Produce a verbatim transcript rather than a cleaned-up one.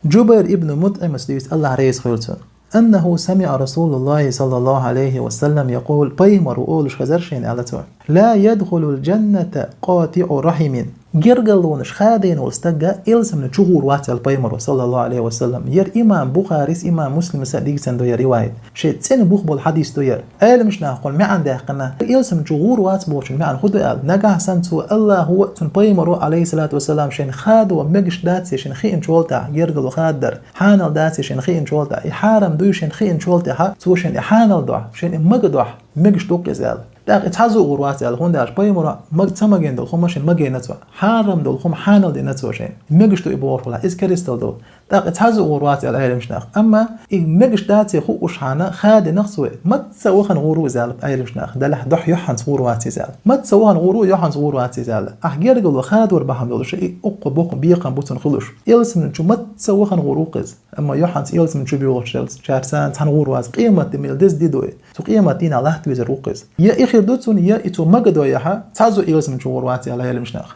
Джубайр ибн МутӀимас дийцад, АллахӀ реза хуьлда цунна, أنه سمع رسول الله صلى الله عليه وسلم يقول, пайхамара олуш хезар шена аьлла цо: لا يدخل الجنة قاطع رحم. Гергарлонаш хадийна волу стаг ялсамани чу гӀур вац аьлла пайхамара, саллаллаху Ӏалайхи ва саллам. Яра имам Бухарис, имам Муслимас а дийцина ду яра риваят. Шен цӀена бух болу хьадис ду яра. Ӏеламнаха кхунна маьӀна даьккхина, ялсамани чу гӀур вац бохучун маьӀна хӀун ду аьлла. Нагахь санна цо АллахӀа а, цуьнан пайхамара а, Ӏалайхиссалату вассалам, шайна хадо мегаш дац шайна хиъначул тӀаьхьа, гергарло хадор, хьанал дац шайна хиъначул тӀаьхьа, и хьарам дуй шайна хиъначул тӀаьхьа, цо шайна и хьанал дохьа, шайна и мага дохьа, мегаш ду-кх иза аьлла. ТӀаккха и цхьа зу а гӀур вац аьлла, хӀунда аьлча пайхамара мага ца магийна долу хӀума шайна магийна цо, хьарам долу хӀума хьанал дина цо шайна. Мегаш ду и бохург, иза керстал ду. ТӀаккха и цхьа зу а гӀур вац аьлла Ӏеламнаха. Амма и мегаш дац хууш хьана хадийнарг цо, мацца вахана гӀур ву иза аьлла Ӏеламнаха, делахь дохьа юьхьанца гӀур вац иза аьлла. Мацца вахана гӀур ву, юьхьанца гӀур вац иза аьлла. Ахь гергарло хадор бахьана долуш, и уккха боккха бекхам бу цунна хуьлуш. Ялсамани чу мацца вахана гӀур ву-кх иза. Амма юьхьанца ялсамани чу боьлхучу цара цхьана гӀур вац, къематде мел деза ди ду и. Цу къематдийнахь латта везар ву-кх иза. Я и хир ду цунна, я и цо магадо яхьа, цхьа зу ялсамани чу гӀур вац аьлла Ӏеламнаха.